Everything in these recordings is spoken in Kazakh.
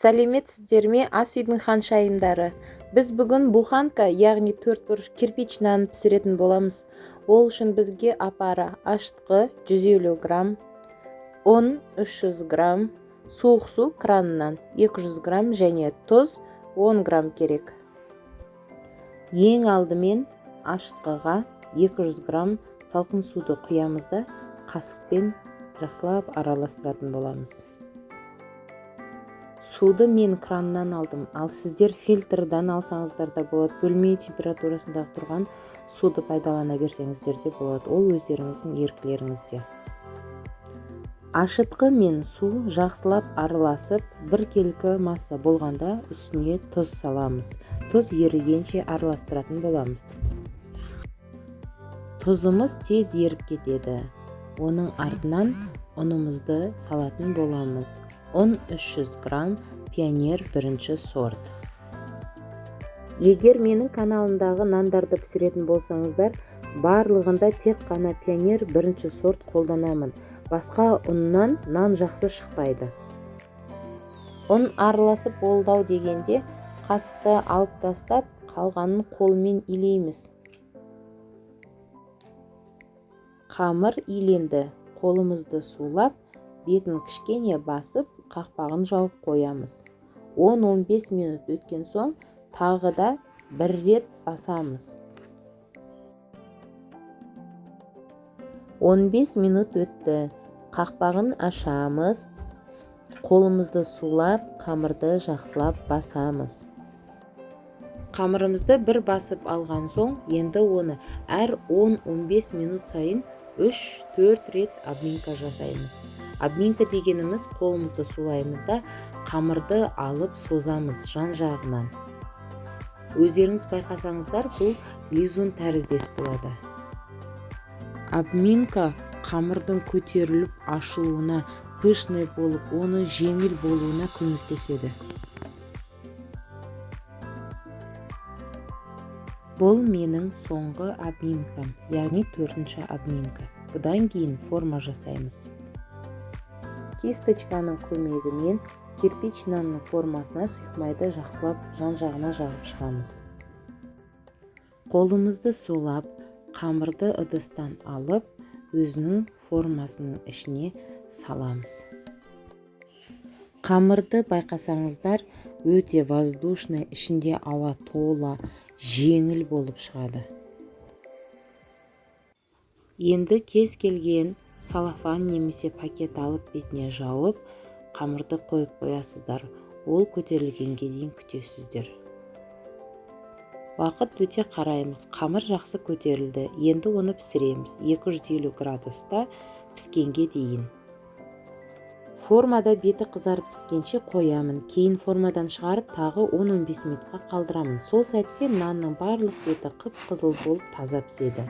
Сәлеметсіздер ме, ас үйдің ханшайымдары! Біз бүгін буханка, яғни төртбұрыш кирпич нанын пісіретін боламыз. Ол үшін бізге опара ашытқы 150 грамм, ұн 300 грамм, суық су краннан 200 грамм және тұз 10 грамм керек. Ең алдымен ашытқыға 200 грамм салқын суды құямыз да, қасықпен жақсылап араластыратын боламыз. Суды мен краннан алдым, ал сіздер фильтрдан алсаңыздар да болады, бөлме температурасында тұрған суды пайдалана берсеңіздер де болады, ол өздеріңіздің еркілеріңізде. Ашытқы мен су жақсылап араласып, біркелкі масса болғанда үстіне тұз саламыз. Тұз ерігенше араластыратын боламыз. Тұзымыз тез еріп кетеді. Оның артынан ұнымызды салатын боламыз. Ұн 300 грамм, Пионер бірінші сорт. Егер менің каналымдағы нандарды пісіретін болсаңыздар, барлығында тек қана Пионер бірінші сорт қолданамын. Басқа ұннан нан жақсы шықпайды. Ұн араласып болды-ау дегенде, қасықты алып тастап, қалғанын қолмен илейміз. Қамыр иленді. Қолымызды сулап, бетін кішкене басып, қақпағын жауып қоямыз. 10-15 минут өткен соң тағы да бір рет басамыз. 15 минут өтті. Қақпағын ашамыз. Қолымызды сулап, қамырды жақсылап басамыз. Қамырымызды бір басып алған соң, енді оны әр 10-15 минут сайын 3-4 рет обминка жасаймыз. Обминка дегеніміз қолымызды сулаймыз да, қамырды алып созамыз жан-жағынан. Өздеріңіз байқасаңыздар, бұл лизун тәріздес болады. Обминка қамырдың көтеріліп ашылуына, пышный болып, оны жеңіл болуына көмектеседі. Бұл менің соңғы обминкам, яғни төртінші обминка. Бұдан кейін форма жасаймыз. Кисточканың көмегімен кирпич нанның формасына сұйық майды жақсылап жан-жағына жағып шығамыз. Қолымызды сулап, қамырды ыдыстан алып, өзінің формасының ішіне саламыз. Қамырды байқасаңыздар, өте воздушный, ішінде ауа тола, жеңіл болып шығады. Енді кез келген салафан немесе пакет алып бетіне жауып, қамырды қойып қоясыздар. Ол көтерілгенге дейін күтесіздер. Уақыт өте қараймыз. Қамыр жақсы көтерілді. Енді оны пісіреміз. 250 градуста піскенге дейін. Формада беті қызарып піскенше қоямын. Кейін формадан шығарып тағы 10-15 минутқа қалдырамын. Сол сәтте нанның барлық беті қып-қызыл болып таза піседі.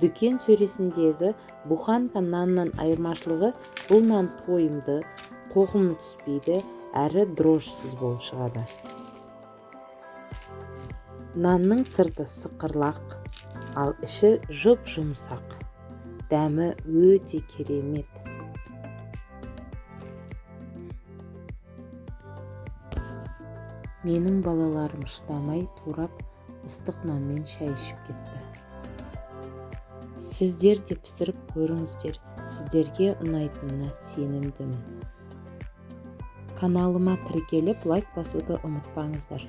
Дүкен сөресіндегі буханка наннан айырмашылығы, бұл нан тойымды, қоқым түспейді, әрі дрожжсыз болып шығады. Нанның сырты сықырлақ, ал іші жұп-жұмсақ. Дәмі өте керемет. Менің балаларым шыдамай турап, ыстық нанмен шай ішіп кетті. Сіздер де пісіріп көріңіздер, сіздерге ұнайтынына сенімдімін. Каналыма тіркеліп, лайк басуды ұмытпаңыздар.